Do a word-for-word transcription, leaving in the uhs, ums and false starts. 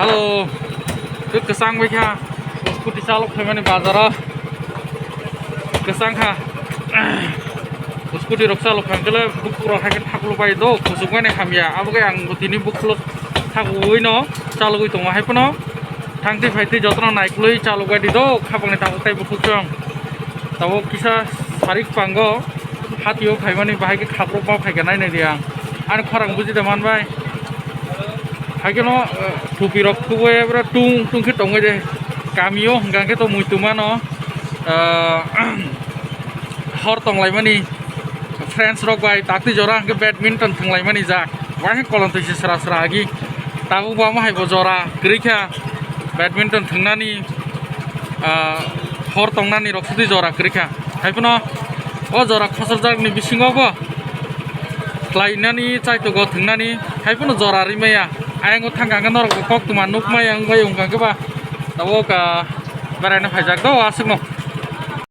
Oh, khe kwchang bai kha. Scooty chalok phaimani bazaro. Kwchang kha. Scooty rok chalok phankhe le bukhuk rok hai khe thaklo bai do, kuchuk mani hamya. Abo khe ang bo tini bukhuk thakwi no chalogwi tongo hai phano. Thangtwi phaitwi jotono naikolwi chalok bai di do, khapangni tabuk tei bukhuk chwng. Tabuk kisa sarik pango. Hatio phaimani bahai khe khaprok ma phaikha nai nai di ang. Ani khorang buji da man bai. Hai kheno, eh, thupi rok khubui bwrwi tung tung khe tongwi de. Kamio hwnkha khe to muitu mano, eh, hor tonglaimani friends rok bai taktwi jora hwnkhe badminton thwnglaimani jak. Wahai kolon twi se sra sra agi. Tabuk bo amo hai bo jora kwrwi kha badminton thwngnani, ah, hor tongnani rok sudi jora kwrwi kha. Hai phano o jora khosor jak ni bisingo bo khlainani chaitogo thwngnani hai phano jora rimaya. Ayang o thangkha hwnkhe norok bo koktwma nukmaya wngbai wngkha khe ba tabuk, ah, beraina phaijak do aswkno.